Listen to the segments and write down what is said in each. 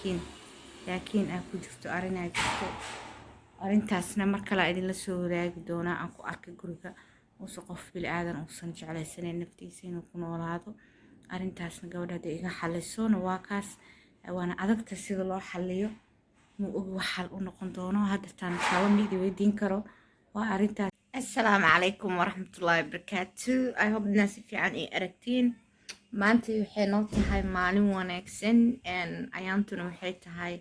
Laakiin aa ku jirto arrinaa jirto. Arrintaasna mar kale idinla soo wadaagi doonaa. Aan ku arkay guriga uusan qof bili aadan uusan jeclaysanayn naftiisa inuu ku noolaado. Arrintaasna gabadha hadday iga xalisona, waa kaas. Waana adagta sida loo xaliyo. Ma ogi wax xal u noqon doono. Hadda taan talo ma idi weydiin karo, waa arrintaas. Assalaamu calaykum waraxmatullaahi wabarakaatu. I hope inaa si fiican ii aragtiin. Maanta waxay noo tahay maalin wanaagsan. Ayaantuna waxay tahay,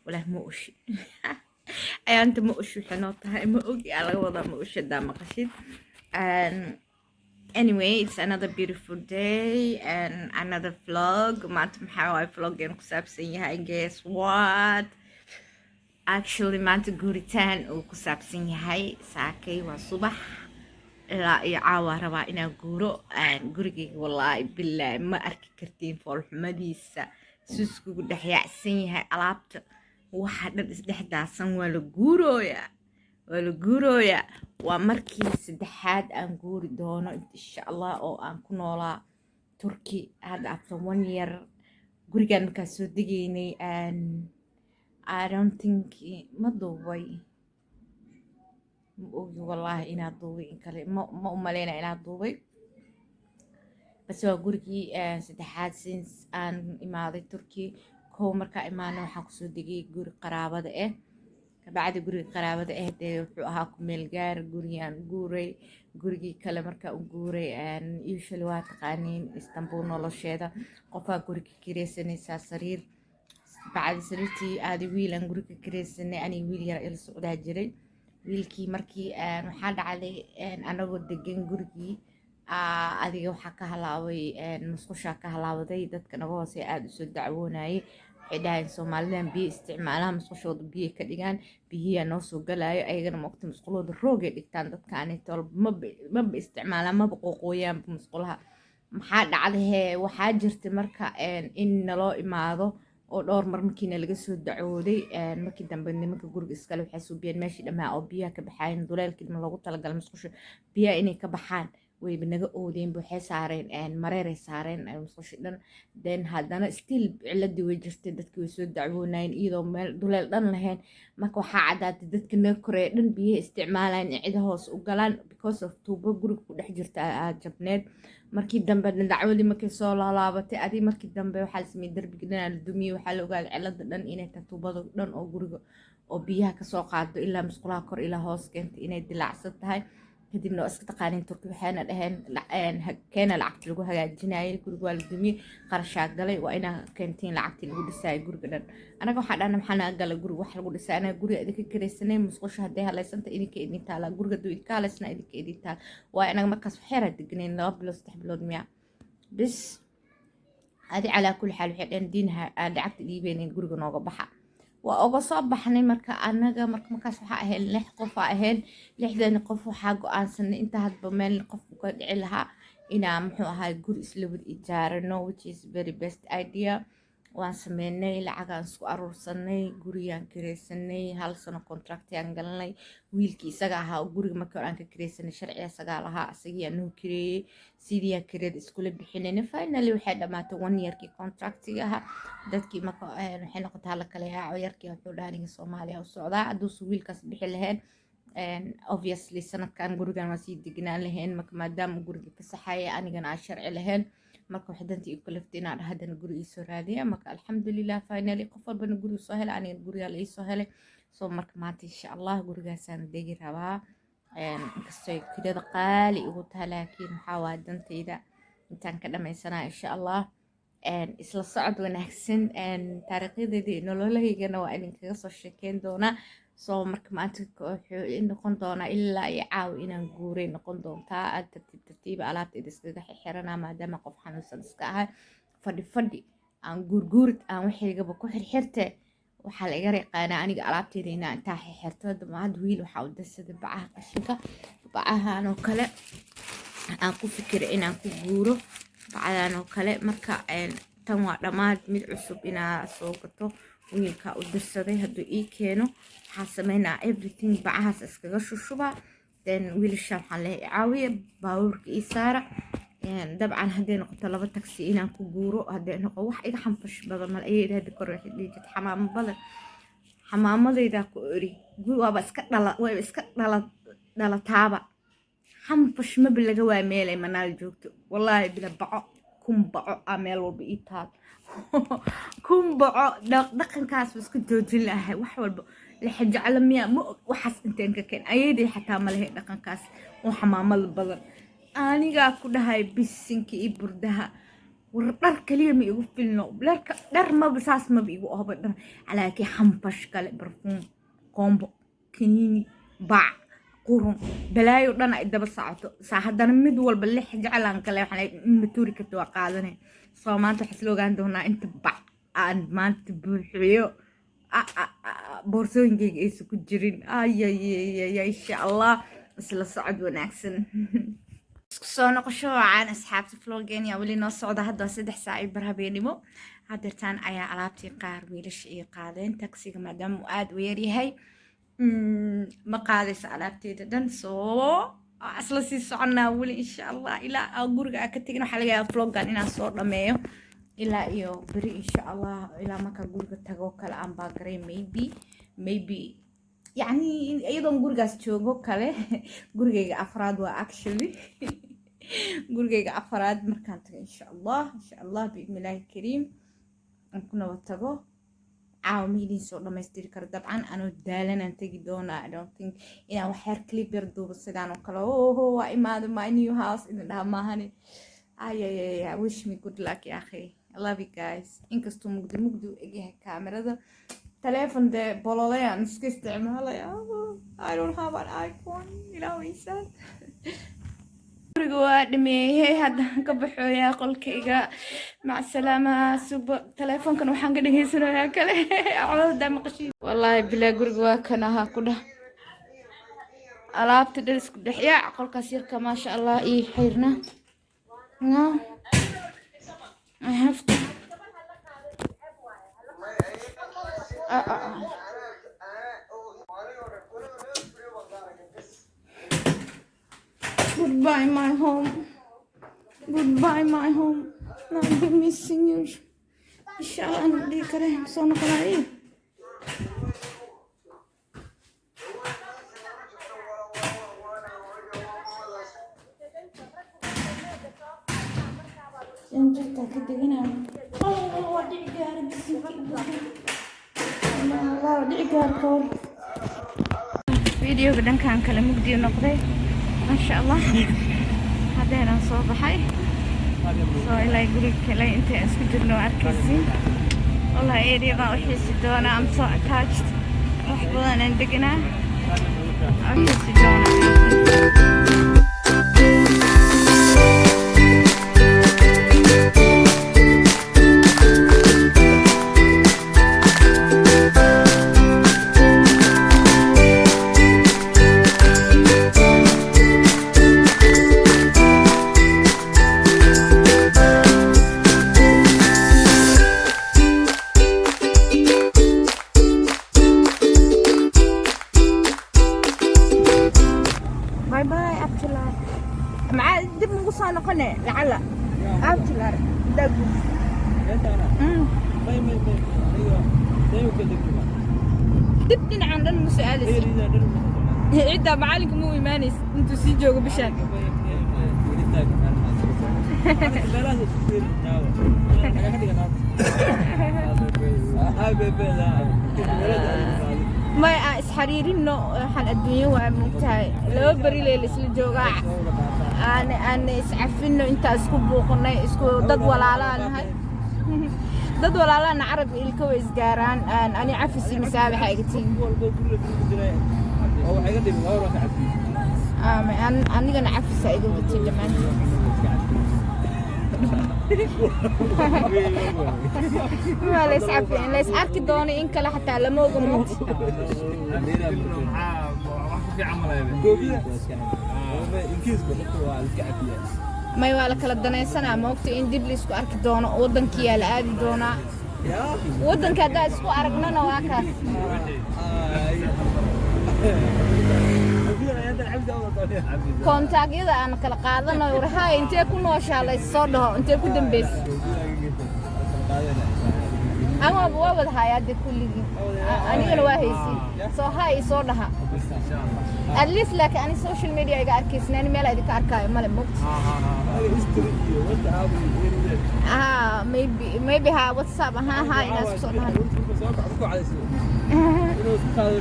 walaah ma oshi, ayaanta ma oshi. Waxay noo tahay, ma ogi, aa laga wadaa ma oshi hadaa maqashid. Anyway, it's another beautiful day and another vlog. Maanta maxaa waay vloggen ku saabsan yahay? Guess what? Actually, maanta guuritaan uu ku saabsan yahay. Saakay waa subax ilaa iyo caawa rabaa inaan guuro gurigayga. Wallaahi bilaahi, ma arki kartiin foolxumadiisa, suuskugu dhex yaacsan yahay, alaabta waxa dhan isdhex daadsan. Waa la guurooyaa, waa la guurooyaa. Waa markii saddexaad aan guuri doono, insha Allah, oo aan ku noolaa Turki. Hadda after one year gurigaan markaan soo degaynay, I don't think ma duubay. Ma ogi wallaahi inaad duubay in kale. Ma umaleyna inaad duubay. Base waa gurigii saddexaad since aan imaaday Turki. Kow markaa imaanay waxaan kusoo degay guri qaraabada ah. Kabacdi guriga qaraabada ah dee wuxuu ahaa ku meel gaar. Gurigaan guuray, gurigii kale markaa u guuray, usually waa taqaaniin Istanbul nolosheeda, qofaa guriga kireysanaysaa sariir. Bacdi sariirtii aadi wiil aan guriga kireysanay, aniga wiil yar ila socdaa jiray. Wiilkii markii waxaa dhacday, anagoo degan gurigii, adiga waxaa ka halaabay musqushaa ka halaabaday. Dadka naga hoose aada usoo dacwoonayay. Waxay dhahayeen Soomaalidan biyo isticmaalaan, musqushooda biyo ka dhigaan, biyihiyaa noo soo galaayo. Ayagana maogta musqulooda roogay dhigtaan. Dadkaanito maba isticmaalaan, maba qooqooyaanba musqulaha. Maxaa dhacday hee? Waxaa jirta marka in naloo imaado oo dhowr mar markiina laga soo dacwooday. Markii dambe nimanka guriga iskale waxay suubiyeen meeshii dhammaa oo biyaha ka baxaayeen, duleelkii dhama loogu talagalay musqusha biyaha inay ka baxaan, wayba naga oodeenba. Waxay saareen mareeray, saareen musqushi dhan. Then haddana still ciladii way jirtay, dadkii way soo dacwoonayeen iyadoo meel duleel dhan lahayn. Marka waxaa caddaatay dadka naga koreeya dhan biyaha isticmaalayan in cida hoos u galaan because of tuubo guriga ku dhex jirta jabneed. Markii dambe dacwadii markay soo laalaabatay, adi markii dambe waxaa la sameeyey darbiga dhan la dumiyey. Waxaa la ogaaday cilada dhan inay tahay tuubada dhan oo guriga oo biyaha kasoo qaado ilaa musqulaha kor ilaa hoos keentay inay dilaacsan tahay. Kadibna waa iska taqaaniin Turki, waxayna dhaheen keena lacagti lagu hagaajinayay guriga. Waa la dumiyey, qarashaa galay, waa inaa keentiin lacagtii lagu dhisaayo guriga dhan. Anaga waxaa dhahna, maxaa naga galay guriga wax lagu dhisay? Anaga guriga idinka karaysanay. Musqusha hadday halaysanta idinka idin taala, guriga hadduu idinka halaysana idinka idin taala. Waayo anaga markaas waxyaraa degnayn 2 bilood, 3 bilood miya bis. Adi calaa kulli xaal waxay dhaheen diinha aan lacagta dhiibeynin, guriga nooga baxa. Waa oga soo baxnay. Marka anaga markaas waxaa ahayn lix qof aa ahayn. Lixdani qof waxaa go-aansanay inta hadba meel qof uga dhici lahaa inaa muxuu ahaa guri isla wada ijaarano, which is very best idea. Waan sameynay, lacagaan isku aruursanay, gurigaan kireysanay, hal sano contractyaan galnay. Wiilkii isaga ahaa guriga markii hore aan ka kireysanay sharciga isagaa lahaa, isagiyaa noo kireeyey, sidiyaa kireed iskula bixinayna. Finally waxay dhamaatay one yearkii contractiga ahaa. Dadkii marka waxay noqotay hala kala yaaco. Yarkii wuxuu dhaha aniga Soomaaliya u socdaa. Hadduusu wiilkaas bixi lahayn, obviously sanadkan gurigan waa sii degnaan lahayn. Marka maadaama guriga fasaxaya, anigana aan sharci lahayn, marka waxay dantii igu kaliftay inaan haddana guri iisoo raadiya. Marka alxamdulilah, finally qof walbana guriga soo helay, anigana gurigaa la iisoo helay. So marka maanta insha Allah gurigaasaan degi rabaa, inkastoo kirada qaali igu tahay, laakiin waxaa waa dantayda intaan ka dhamaysanaa insha Allah. Isla socod wanaagsan. Taariikhyadeedii nololahaygana waa idinkaga soo sheekeyn doonaa. So marka maanta wuxuu noqon doonaa ilaa iyo caawa inaan guuray noqon doontaa. Aad tartiib tartiiba alaabta iskaga xixiranaa, maadaama qof xanuunsan iska ahay. Fadhi fadhi aan guurguurid aan waxaygaba ku xirxirte. Waxaa la iga yaqaanaa aniga alaabteeda inaa intaa xirxirto. Hadda wiil waxaa u dirsaday bacaha qashinka, bacahan oo kale aan ku fikiray inaan ku guuro, bacdan oo kale. Marka tan waa dhammaad, mid cusub inaa soo gato wiilka u dirsaday. Hadduu ii keeno waxaa sameynaa everything bacahaas iskaga shushubaa. Then wiilasha waxaan leeyahay caawiya, baabuurka ii saara. Dabcan hadday noqoto laba taxi inaan ku guuro, hadday noqo wax iga xanfash badan mal ayay hadda kor waxay dhihi jirtay xamaamo badan, xamaamadaydaa ku eri waaba iska dhala, waaba iska dhala dhalataaba. Xanfash maba laga waa meelay Manaal joogto. Wallaahi bila baco kun baco aa meel walba ii taal, kun baco. Dhaqankaas iska joojin lahay. Wax walba laxa jeclo miya ma og waxaas inteen ka keen. Ayaday xataa ma lehe dhaqankaas oo xamaamada badan. Anigaa ku dhahay bisinka iyo burdaha. War dhar kaliya ma igu filno, dharka dhar maba saas maba igu ahoba dhar, laakiin xanfash kale, barfuun, koombo, kaniini, bac, qurun, balaayo dhan ay daba socoto. Saa haddana mid walba lix jeclaan kale waxaan ma tuuri karta, waa qaadanay. Soo maanta waxaa isla ogaan doonaa inta bac aan maanta buuxiyo, boorsooyinkayga aysan ku jirin. Ayayayaya, insha Allah isla socod wanaagsan. Isku soo noqosho wacan, asxaabta. Vlog-een yaa weli noo socda. Hadda waa 3 saac iyo bar habeenimo. Hadeertaan ayaa alaabtii qaar wiilasha ii qaadeen. Taxiga maadaama uu aada u yaryahay, ma qaadayso alaabteeda dhan. Soo isla sii soconaa weli, insha Allah, ilaa aa guriga aa ka tegin. Waxaa laga yaabaa vlog-gan inaan soo dhameeyo ilaa iyo beri, insha Allah, ilaa markaa guriga tago kale aan baagaray. Maybe yacni iyadoon gurigaas joogo kale, gurigayga afraad waa, actually gurigayga afraad markaan tago, insha Allah, insha Allah, biidnillaahi kariim, aan ku nabad tago. Caawa ma idin soo dhamaystiri karo dabcan, anoo daalanaan tegi doonaa. I don't think inaan waxyar clip yar duubo sidaan oo kale. Oho, waa imaada my new house idin dhaha maahani. Ayayaya, wish me good luck ya akhi. I love you guys. Inkastuu mugdi mugdi u egyahay kaamirada taleefon dee bololayaan iska isticmaalaya. I don't have an iPhone. Ilaa weysaan guriga waa dhameeyey, haddaan ka baxooyaa qolkayga. Macsalaama. Suba taleefonkan waxaan ka dhegeysanayaa kale codada maqashiin. Wallaahi bilaa guriga waa kan ahaa ku dhah alaabta dhal isku dhex yaac. Qolkaas yarka, maasha Allah, ii xirna. No, I have to ah, ah, ah. Goodbye, my home. Goodbye, my home. I'll be missing you. Insha Allah aan dhihi kare soo noqonayo. Janjartaa ka deganaayo. Oh, waa dhici gaara bisinka. Allah, waa dhici gaara ka hor. Videoga dhankan kale mugdiyu noqday. Maasha Allah, haddeenaan soo baxay soo ilaa guriga kale intaan isku jirno waa arkaysiin. Wallahi area baan u xiisi doonaa. I'm so attached. Wax badan aan deganaa, u xiisi doonaa. Bye bye, Abtilar. Maxaa dib ugu soo noqone lacala Abtilar dagu? Dib dhinacan dhan ma soo aadaysa. Ciddaa macalinka ma u imaanaysa intuu sii joogo bishaan. May aan isxariirino. Waxaan adduunyo waa moogtahay, laba beri lee la isla joogaa. Aan iscafino intaa isku buuqnay, isku dad walaalaa nahay, dad walaalana carab ilka way isgaaraan. Aan ani cafisi masaabaxa iga tihin. Anigana cafisa iga watiin dhammaantiin. Waa la iscafi, la is arki doono in kale xataa lama oga moogta. May, waa la kala danaysanaa moogta in dib la isku arki doono. Waddankiyaa la aadi doonaa. Waddanka haddaa isku aragnana waa kaas. Contactyada aan kala qaadanayo. Warhaay, intee ku nooshaa la soo dhaho, intee ku dambaysa ama waa wada hayaa dee kulligii. Anigana waa haysi soo hay soo dhaha at least, laakiin ani social media iga arkaysin, ani meel idinka arkaayo male mogta. Ah, maybe ha WhatsApp ahaan ha inaad isku soo dhahan.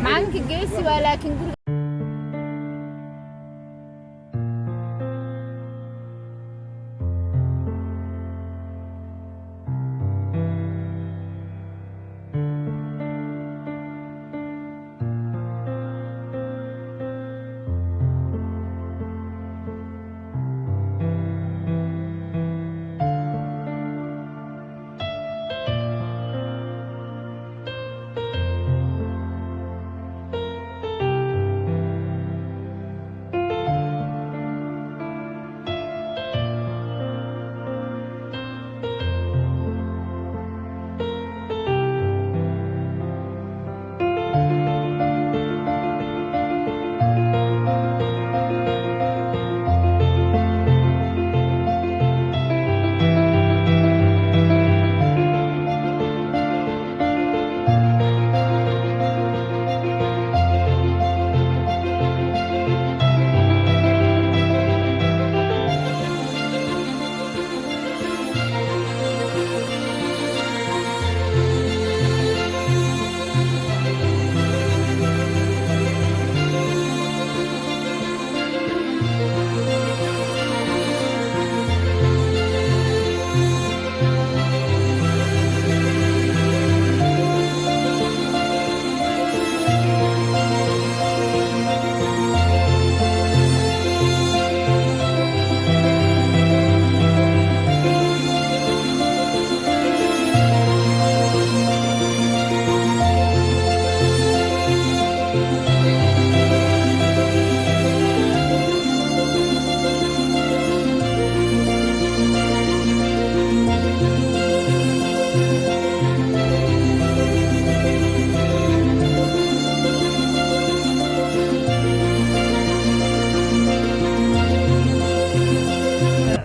Macalinka geesi waa, laakiin guriga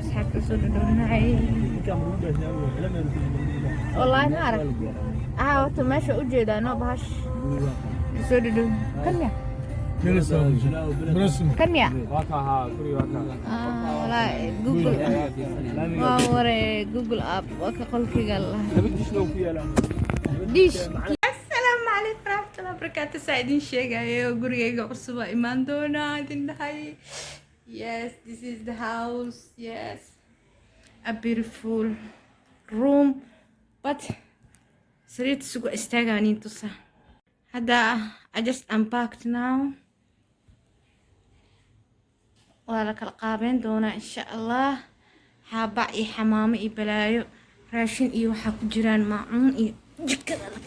asxaabta soo dhadhownahay. Wallaahi ma arag. Ah, horta meesha u jeedaa no bahash soo dhadhow kan miya? Kan miya? Ah, wallaahi Google waa ware, Google app waa ka qolkayga lahaa dish. Asalaamu calaykum waraxmatullahi wabarakaatu. Saa idin sheegayo, gurigayga cusub aa imaan doonaa idin dhahay. Yes, this is the house. Yes, a beautiful room, but sariirta sugu istaagaan tusa. Hadda I just unpacked now. Waa la kala qaabeyn doonaa insha Allah. Xaabac iyo xamaamo iyo balaayo, raashin iyo waxaa ku jiraan maacuun iyo jikada la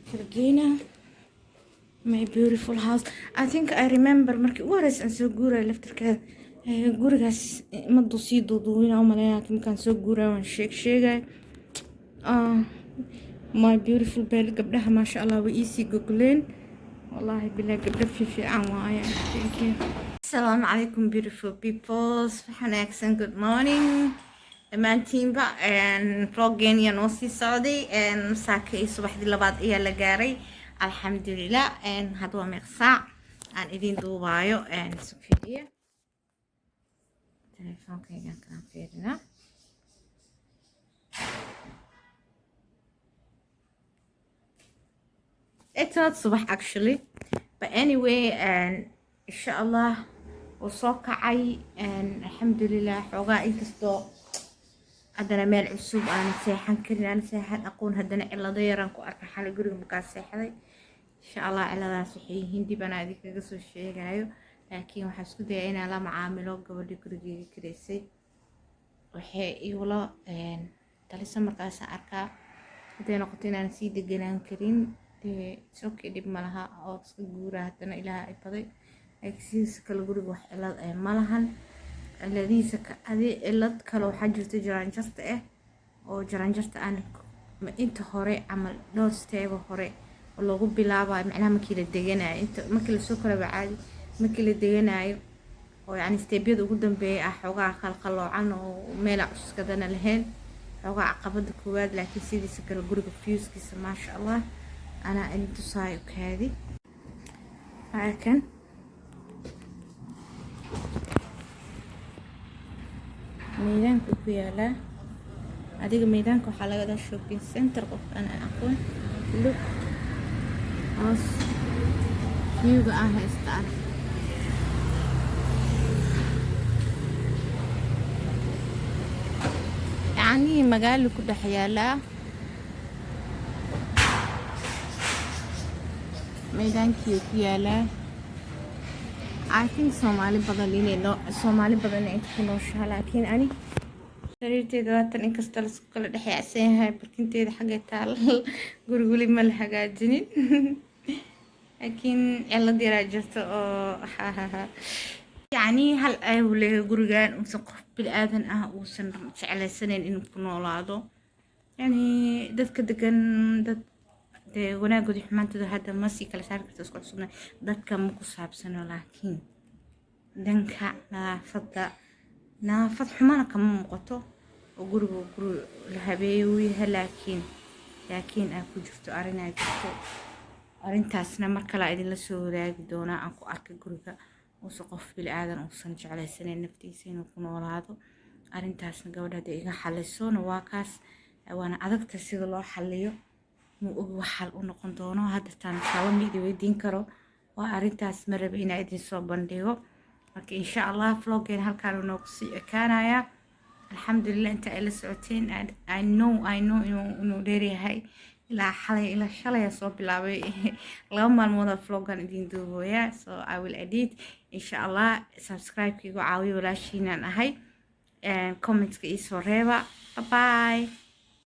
kala geynaa. My beautiful house. I think I remember markii ugu horeysa aan soo guuraya laftirkeeda, gurigaas madu sii duuduubina umaleynaa. Markaan soo guuraya waan sheeg sheegay. My beautiful bed. Gabdhaha maasha Allah way iisii gogleen. Wallaahi bilaa gabdho fiifiican waaye. Thank you. Asalaamu calaykum, beautiful people. Subax wanaagsan, good morning dhammaantiinba. Vloggeeniya noo sii socday. Saaka iyo subaxdii labaad ayaa la gaaray, alxamdulilah. Hadda waa meeq saac aan idin duubaayo? Isu fiiriya telefoonkaygan kaan fiirinaa. It's not subax actually, but anyway, insha Allah wuu soo kacay, alxamdulilah. Xoogaa inkastoo haddana meel cusub aan seexan karin, aan seexan aqoon, haddana cilado yaraan ku arkay xalay guriga markaa seexday. Insha Allah ciladaas waxay yihiin dib anaa idinkaga soo sheegayo, laakiin waxaa isku daya inaan la macaamilo gabadhii gurigeyga karaysay. Waxay igula talisa markaasa arkaa hadday noqoto inaan sii deganaan karin, dee okay, dhib ma laha oo iska guura. Haddana Ilaah ay baday, laakiin sidiisa kale guriga wax cilad eh ma lahan. Ciladihiisa adi cilad kale waxaa jirta jaraanjarta ah, oo jaraanjarta aan inta hore camal dhowr steebo hore oo lagu bilaabayo, macnaha markii la deganayo, inta markii lasoo koraba caadi. Markii la deganayo oo yacni step-yada ugu dambeeya ah xoogaa qalqaloocan oo meela cuskadana lahayn, xoogaa caqabada koowaad. Laakiin sidiisa kale guriga views-kiisa, maasha Allah, anaa idin tusaayo. Kaadi, waa kan. Meydaanka ku yaalaa adiga, meydaanka waxaa laga wadaa shopping center. Qof aan aqoon, look, hoos view-ga aan haysta arag. Yacni magaalo ku dhex yaalaa, meydaankii ku yaalaa. I think Soomaali badan inay noo, Soomaali badan inta ku nooshaha. Laakiin ani sariirteeda waatan, inkastoo laisku kala dhex yaacsan yahay. Barkinteeda xaggay taal. Guri weli ma la hagaajinin, laakiin cilad yaraa jirta oo yacni hal ceeb uu leeyahay gurigan: uusan qof bini-aadan ah uusan jeclaysanayn inuu ku noolaado. Yani dadka degan, dad dee wanaagooda, xumaantooda hadda ma sii kala saari karta, isku cusubna dadka ma ku saabsano. Laakiin dhanka nadaafadda, nadaafad xumana kama muuqato oo guriga guri la habeeyo uu yahay. Laakiin aa ku jirto arrin, aa jirto arrintaasna mar kale idinla soo wadaagi doonaa. Aan ku arkay guriga uusan qof bini-aadan uusan jeclaysanayn naftiisa inuu ku noolaado. Arrintaasna gabadha hadday iga xalisona, waa kaas. Waana adagta sida loo xaliyo, ma ogi wax xal u noqon doono. Hadda taan talo ma idin weydiin karo, waa arrintaas ma rabi inaa idin soo bandhigo. Marka insha Allah vlog-een halkaan noogu sii ekaanaya. Alxamdulilah inta ay la socoteen. I know, I know inuu dheeryahay. Ilaa xalay, ilaa shalay soo bilaabay, 2 maalmooda vlog-an idin duubooya. So I will edit, insha Allah. Subscribe-kiigu caawiyo, walaashiinaan ahay. Comments-ka iisoo reeba. Bye bye.